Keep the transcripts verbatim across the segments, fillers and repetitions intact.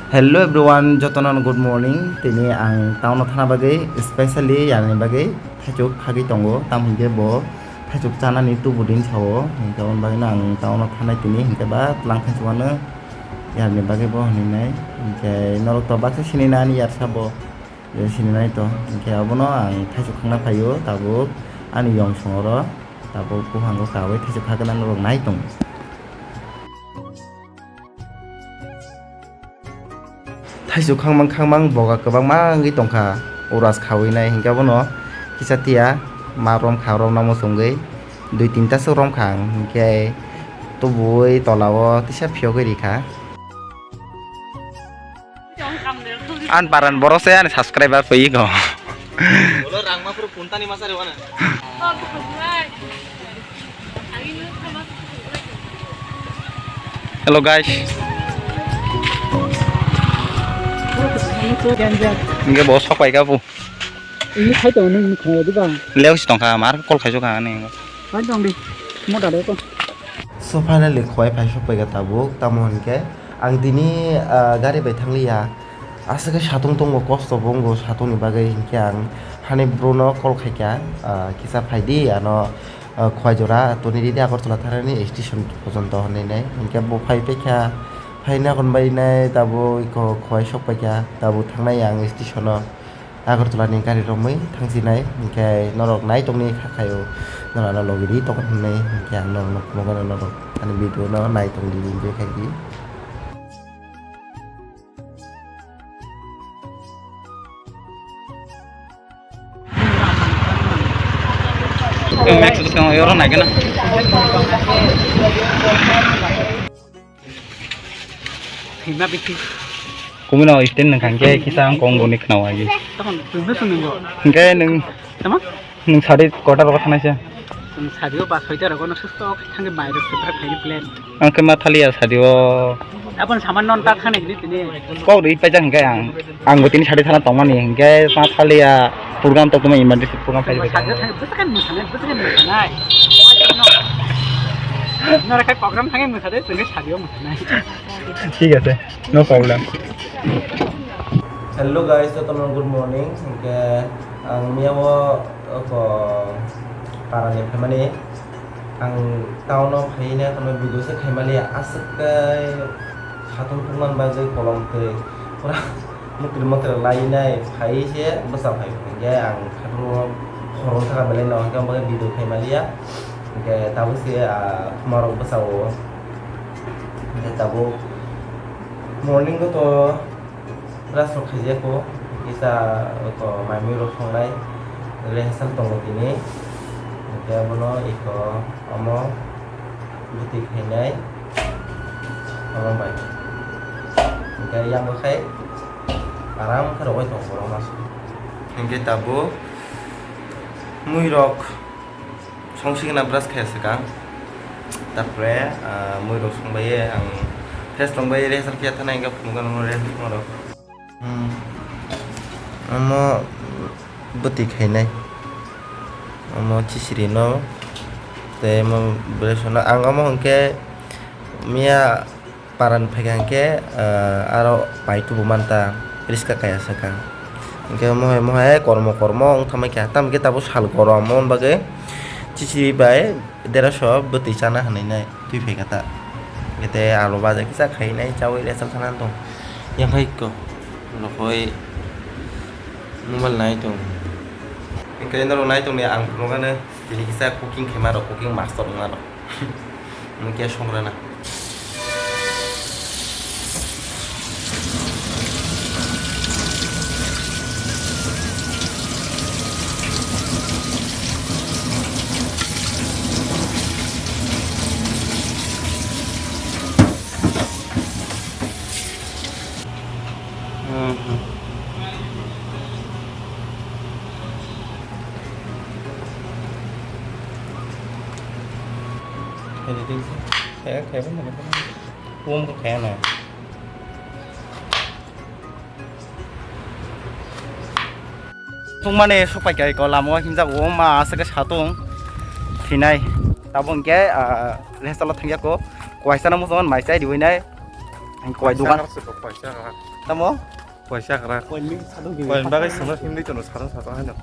Hello everyone, jotono good morning. Tini ang town o thana bagwi, specially yani bagwi thaichuk khagwi tongo. Tamo hwnkhe bo thaichuk chanani tubu din sao. Hwnkhe aboni bagwino ang town o thanai tini, hwnkhe ba tlang thaichuk ano yani bagwi bo hwnwi nai. Hwnkhe norok to baksa sinina ani yar sabo. Sinina to. Hwnkhe abono ang thaichuk khangna phaio, tabuk ani yong songoro. Tabuk buhango kawi thaichuk khagwi norok nai tong. Thaichuk khangmang khangmang boga kwbangma wngwi tongkha, uras khawi nai hinkhe abono kisa tiya ma romkha, romna muchungwi dui tinta se romkha ang, hinkhe tubui tola o kisa phiyogwi rikha. Ani baran borok se ani subscriber pui go. Hello guys. Hingke bo sok pai ka bu. Ini khai tongo nung khna di ba. Leo si tongkha mar call khai jokha ani. Khai tong di. Mo da de ko. So finally khowai phai sok pai ka tabuk, tamo hwn khe ang tini, ah, gari bai thang liya. Aswk khe satung tongo, kosto bo wngo satungni bagwi, hinkhe ang hani brono call khaikha, ah, kisa phaidi ano, ah, Khowai jora toni ridi Agartala thangnani station pojonto hwnwi nai. Hinkhe bo phai paikha, phaina hwn bai nai tabuk iko Khowai sok paikha, tabuk thangnai ang stationo Agartalani gari romwi thangsinai. Hinkhe norok nai tongni kha khaio, norokno logi di tokon hwnwi, hinkhe ang norokno phunukgano, norok ani video no nai tongdi, enjoy khaidi. Max bwskango yoro naikhe na. Hima bithi. Kumino stand nang khangkhe kisa ang kong boni khnawa agi. Tokon tungno sung nungo. Hingkhe nung Tama? Nung sadi kota rogo thanai se. Nung sadi o ba soita rogo no susto thangke bai rok sepra khaini plan. Ang khe ma thaliya sadi o. Abon saman non ta thani hini tini. Kok ri paijak hingkhe ang. Ang bo tini sadi thana tongmani hingkhe ma thaliya program tokma emergency program phai Sadi thangke bwswk khe mwsanai, bwswk khe mwsanai. Nora khai program thangke mwsade, tini sadi o mwsanai. Thik ase, no problem. Hello guys, jotono good morning. Hingke ang miya o oko parani phaimani. Ang town o phaina kono video se khaimali aswk khe satung tungman bagwi kolom twi pura mukri mukri lainai phai se bwsa phai hingke ang khatung o khorang thaka belai no hingke ang bagwi video khaimaliya. Hingke tabuk se, ah, thumarok bwsa o. Hingke tabuk morning o to brush rok khaijak o, kisa oko mai mui rok songnai rehearsal tongo tini. Hingke abono eko omo bwtwi khainai omo bai. Hingke yang bo khai aram khe rogoi tongo borok masa. Hingke tabuk mui rok Song sikna brush khe swkang. Tarpore, ah, mui rok song bai ang fresh tong bai rehearsal khe thana hingke phunukgano no rehearsal rok. Hmm. Omo bwtwi khainai. Omo chisiri no. Tei omo brush no ang omo hwnkhe miya Paran phaikha hwnkhe, ah, aro pai tubu manta riska kaya swkang. Hwnkhe mohai mohai kormo kormo wng thangbai kha. Tamo khe tabuk sal gorom, aboni bagwi chichi bai deraso bwtwi chana hinwi nai twi phaikha ta. Hwnkhe tei alu baja kisa khainai chaui resa thana tong. Yang hai ko rokoi mobile nai tong. Hwnkhe norok nai tongni ang phunukgano tini kisa cooking khaima rok, cooking master wngma rok. Nung khe songrana. Editing khe, khe, khe, khe, khe. Pum khe, khe, na. Tungmani sokpaikai ko lama o himjak o ma aswk khe satung thinai. Tabuk hwnkhe, ah, rehsalo thangya ko. Kuaisa no muchungma mai chai riwi nai. Kowai dukan. Sakra se kok, kowai sakra. Tamo? Kowai sakra. Kowai ni sadong di. Kowai bagwi swngo himdi tono, sadong sadong haino.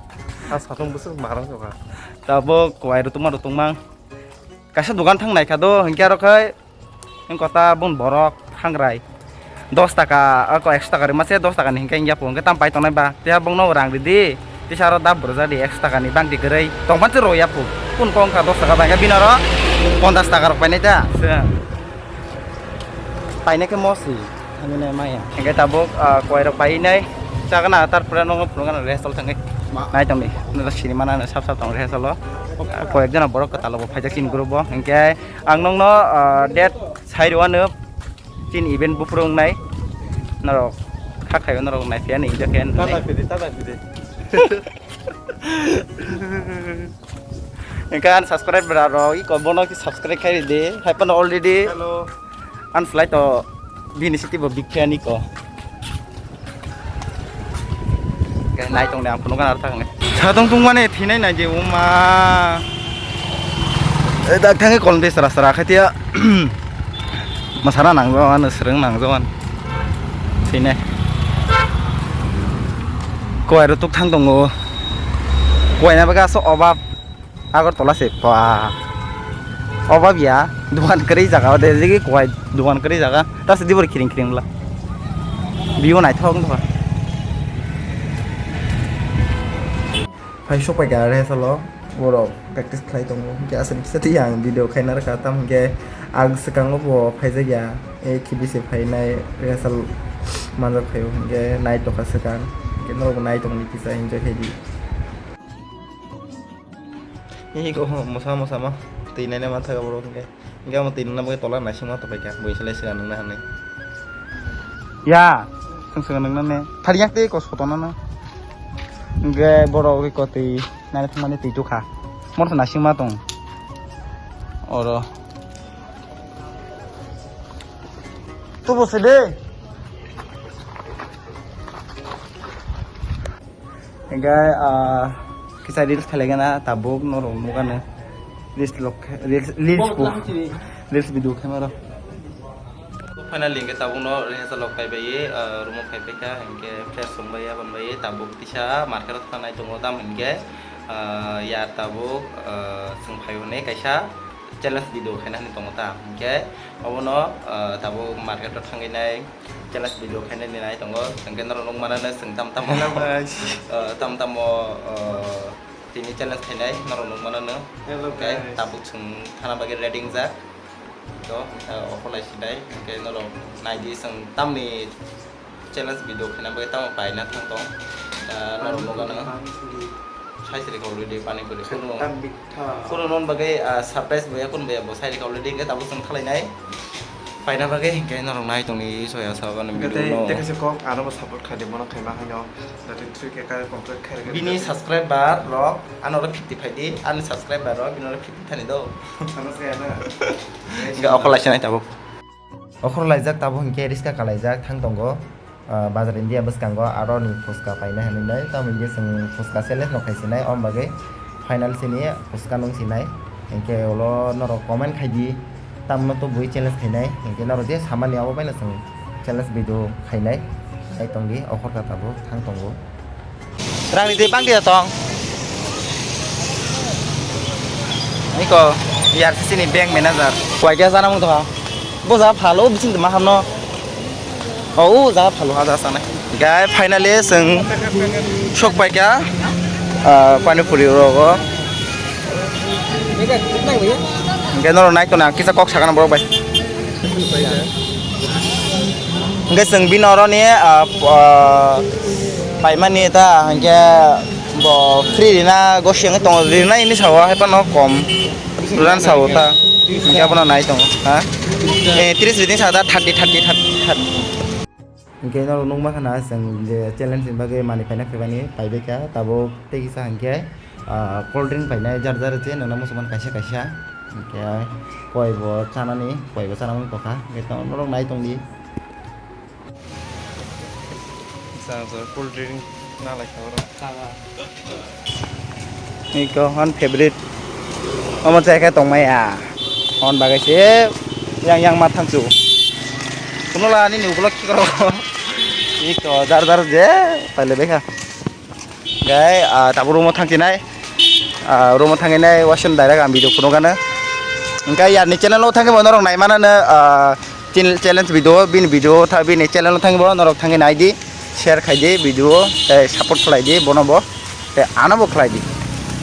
Ha sadong bwswk marang jokha. Tabo kowai rutuma rutungmang. Kaisa dukan thang naikha do, hinkhe aro khai. Hinkhe kota bun borok hangrai. Dos taka, ako ekso taka rima se dos taka ni hinkhe hinkhe po, hinkhe tam pai tongnai ba. Teha bongno rang ridi. Tisa aro dap bwrwjak di ekso taka ni bangti kwrwi. Tongphan se roya po. Kun kong kha dos taka bai, hinkhe bini aro ponchas taka rok painai ta. Se. Paina khe mosi, thangwi nai maya. Hinkhe tabuk, ah, kowai rok painai chagana, tarpore nokno phunukgana rehearsal thangwi. Ma- nai tongdi. Nokha sini mana sap sap tong rehearsal o. Ah, koyek jona borok kwtal bo phaijak chini group o. Hinkhe ang nokno, ah, date sai rw ano chini event buphuru wngnai. Norok kha khaio norok nai phiya ni enjoy khe. Tata pidi, tata pidi. Hinkhe ani subscriber rok iko bono ki subscribe khai ridi. Hai phano already. Hello. Ani slai to bini siti bo big fan iko. Hinkhe nai tong de ang phunukgana aro thang. Sa tong tong mane thinai nai je uma. E dak thangwi kolom de sara sara khai tia. Masana nangjawan, swrwng nangjawan. Sini. Kowai rok tuk thang tongo. Kowai na bagwi aswk obab. Agartala se pa. Obab ya. Dukan kwrwi jaga o de, jigi kowai dukan kwrwi jaga. Ta se dibor kiring kiring bwla. View naithok wngkha. Phai sok pai kha rehearsal o, borok practice khlai tongo. Hinkhe aswk kisa twi ang video khaina rwkha, tamo hinkhe ang swkango bo phaijakya, e khibi se phainai rehearsal manjak phaio, hinkhe nai tongkha swkang, hinkhe norokbo nai tongdi kisa enjoy khaidi. Eko mosa mosa ma twi naina manthago borok hinkhe. Hinkhe omo twi nungna bagwi tola naisingma tongpaikha, buini slai swkang nungna hinwi. Ya, chwng swkang nungna ne. Thari yak tei kos kotorna no. Hinkhe borok eko twi naina thangmani twi tukha. Moto naisingma tong. Oro. Tubo se de. Hinkhe, ah, kisa reels khlaigana tabuk norok nukgana. Reels lok, reels, reels bo, reels video khaima rok. Finally hinkhe tabuk no rehearsal lok phaibai, ah, room o phaibai kha, hinkhe fresh wngbai, aboni bai tabuk kisa market o thangnai tongo, tamo hinkhe, ah, ya tabuk, ah, chwng phai hwnwi kaisa challenge video khaina hinwi tongo ta, hinkhe obono, ah, tabuk market o thangwi nai. Challenge video khainani nai tongo, hinkhe norok nukmano chwng tam tamo, hello guys, uh, tam tamo, uh, tini challenge khainai norok nukmano no. Hello guys. Tabuk chwng thana bagwi ready wngjak. To, uh, okolai sinai, hinkhe norok naidi chwng tamni challenge video khaina bagwi tamo paina thang tong. Uh, norok nukmano. Sai siri kha already pani puri. Kheno, kheno non bagwi, ah, surprise boya kun boya bo sai rikha already, hinkhe tabuk chwng thalainai. Paina bagwi hinkhe norok nai tongni soya sabani video no. Tei kaisa kok ano bo support khaidi, bono khaima haino. Dati three K ka complete khairokhe. Bini subscriber rok ano ro fifty phaidi, ani subscriber rok bini ro fifty thani do. Ano se ano. Hinkhe okolai sinai tabuk. Okhorlaijak tabuk hinkhe riska kalaijak thang tongo, ah, Bazar India bwskango aroni phuska paina hinwi nai, tamo hinkhe chwng phuska challenge no khaisinai, om bagwi final sini phuska nung sinai, hinkhe ulo norok comment khaidi, tamno tubui challenge khainai, hinkhe norok je samani abo baino chwng challenge video khainai, nai tongdi okhorka tabuk thang tongo. Rang ni tei bang dia tong. Niko, R C C ni bank manager. Kowai khe jana mung tongkha. Bo jaga phalo, bising tongma hamno. O, o jaga phalo, ha jaga sanai. Guys, finally, chwng sok pai kha, ah, pani puri rogo. Hinkhe norok nai tongna kisa kok sakna borok bai. Hinkhe chwng bini oroni, ah, ah, paimani ta hinkhe bo free rina gosi wngwi tongo, rina hini sao hai phano kom rwna sao ta hinkhe abono nai tongo ha. Eh, tris riding sa da, thirty, thirty, thirty, thirty. Hinkhe norok nukma khana chwng je challenge ni bagwi manwi phaina phaimani paibaikha tabuk tei kisa hinkhe, ah, cold drink phainai jar jar je nangna muchungmani kaisa kaisa hinkhe koi bo chanani koi bo chanamani tongkha hinkhe norok nai tongdi. Cold drink nalaikha oro. Niko hwn favorite. Omo chai khe tongmaya. Hwn bagwi se yang yang ma thangsu. Kuno la ani ni ulo ki koro. Iko dar dar je pale bekha. Gai, ah, tabuk room o thangsinai. Ah, room o thangsinai, wason direct ang video phunukgano. Hingke yarni channel o thangwi bo norok naimanano, ah, channel challenge video, bini video tha, bini channel o thangwi bo norok thangwi naidi, share khaidi video, tei support khlaidi bono bo, tei ano bo khlaidi.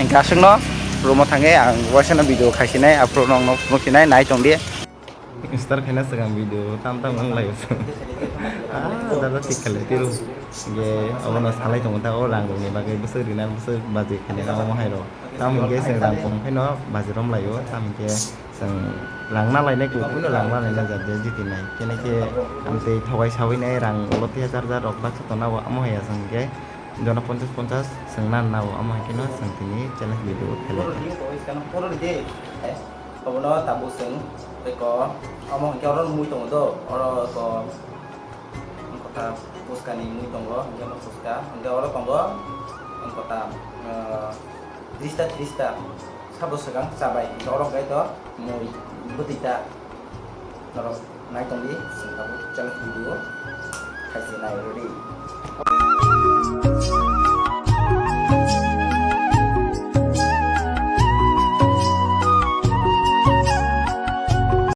Hingke aswkno room o thangwi ang wasono video khaisinai, aphuru nokno phunuksinai, nai tongdi. Start khaina swkang video tam tam wng laio. Ah, dada thik khailai tiro. Hingke obono salai tongo ta, o rang rokni bagwi bwswk rina bwswk baji khaina omo hai rok. Tamo hingke chwng rang kom khaino baji rom laio. Tamo hingke chwng rang na lainai kubuino rang na laina jat je jiti nai. Kene khe amtwi thogai sawi nai rang ulo tiya jar jar rok baksa tona o omo hai ya chwng hingke jono ponchas ponchas chwng na na o omo hai kheno chwng tini challenge video khelai. Obono tabuk chwng eko omo hwnkhe oro mui tongo do, oro eko wngkha puska ni mui tongo, hwnkhe omo puska, hwnkhe oro tongo wngkha, ah, trista trista sabo swkang chabai, hwnkhe oro hwnkhe to mui bwtwi ta norok nai tongdi, chwng tabuk challenge video khaisi nai rwdi.